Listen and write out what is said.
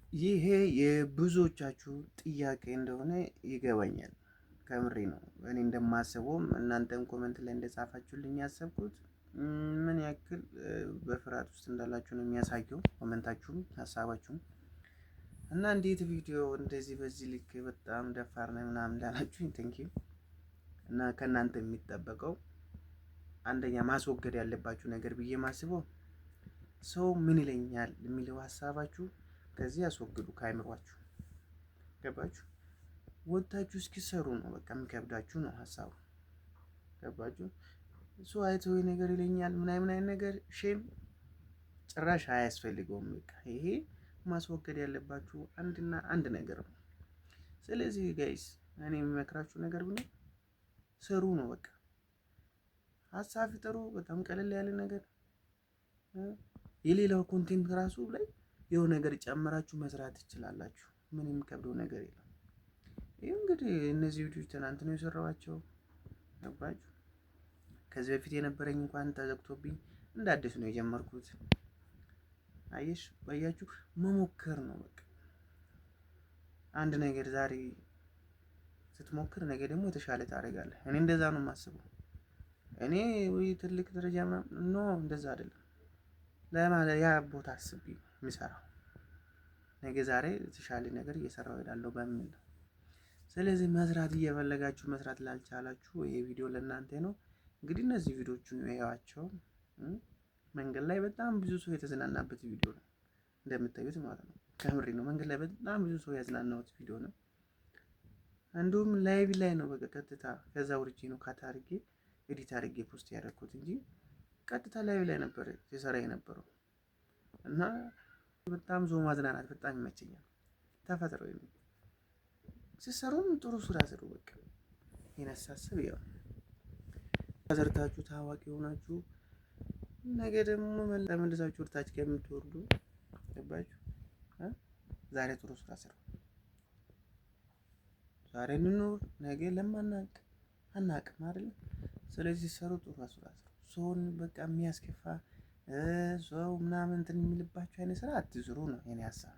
ይሄ የብዙዎቻችሁ ጥያቄ እንደሆነ ይገባኛል። ከምሬ ነው። እኔ እንደማስበውም እናንተም comment ላይ እንደጻፋችሁልኝ ያሰብኩት ምን ያክል በፍርሃት ውስጥ እንዳላችሁ ነው የሚያሳየው comment ኣችሁም ሀሳባችሁም። እና እንዴት ቪዲዮ እንደዚህ በዚህ ልክ በጣም ደፋር ነው ምናምን እንዳላችሁኝ thank you። እና ከእናንተ የሚጠበቀው አንደኛ ማስወገድ ያለባችሁ ነገር ብዬ ማስበው ሰው ምን ይለኛል የሚለው ሀሳባችሁ ከዚህ ያስወግዱ ከአይምሯችሁ። ገባችሁ? ወጥታችሁ እስኪሰሩ ነው በቃ የሚከብዳችሁ ነው ሀሳቡ። ገባችሁ? እሱ አይቶ ነገር ይለኛል ምናምን አይነት ነገር shame ጭራሽ አያስፈልገውም። በቃ ይሄ ማስወገድ ያለባችሁ አንድና አንድ ነገር ነው። ስለዚህ guys፣ እኔ የምመክራችሁ ነገር ቢኖር ስሩ ነው በቃ። ሀሳብ ፍጠሩ። በጣም ቀለል ያለ ነገር የሌላው content ራሱ ላይ የሆነ ነገር ጨምራችሁ መስራት ትችላላችሁ። ምን የሚከብደው ነገር የለም። ይህ እንግዲህ እነዚህ ቪዲዮዎች ትናንት ነው የሰራኋቸው። ገባችሁ? ከዚህ በፊት የነበረኝ እንኳን ተዘግቶብኝ እንደ አዲስ ነው የጀመርኩት። አየሽ፣ ባያችሁ መሞከር ነው በቃ። አንድ ነገር ዛሬ ስትሞክር ነገ ደግሞ የተሻለ ታደርጋለህ። እኔ እንደዛ ነው የማስበው። እኔ ወይ ትልቅ ደረጃ ምናምን no፣ እንደዛ አይደለም። ለማለት ያ ቦታ አስቤ የሚሰራው ነገ ዛሬ የተሻለ ነገር እየሰራው እሄዳለሁ በሚል ነው። ስለዚህ መስራት እየፈለጋችሁ መስራት ላልቻላችሁ ይሄ ቪዲዮ ለእናንተ ነው። እንግዲህ እነዚህ ቪዲዮቹን ያዩዋቸው። መንገድ ላይ በጣም ብዙ ሰው የተዝናናበት ቪዲዮ ነው እንደምታዩት ማለት ነው። ከምሬ ነው። መንገድ ላይ በጣም ብዙ ሰው ያዝናናሁት ቪዲዮ ነው። እንዲሁም live ላይ ነው በቃ ቀጥታ ከዛ ውርጄ ነው cut አድርጌ edit አድርጌ post ያደረኩት እንጂ ቀጥታ live ላይ ነበር ሲሰራ የነበረው። እና በጣም ሰው ማዝናናት በጣም ይመቸኛል። ተፈጥሮ ሲሰሩም ጥሩ ስራ ስሩ። በቃ የነሳስብ ያው ሰርታችሁ ታዋቂ ሆናችሁ ነገ ደግሞ ተመልሳችሁ ወደታች ከምትወርዱ፣ ገባችሁ? ዛሬ ጥሩ ስራ ስሩ። ዛሬ እንኖር ነገ ለማናቅ አናቅም አይደለ? ስለዚህ ሰሩ፣ ጥሩ ስራ ስሩ። ሰውን በቃ የሚያስከፋ ሰው ምናምን እንትን የሚልባችሁ አይነት ስራ አትስሩ ነው የኔ ሀሳብ።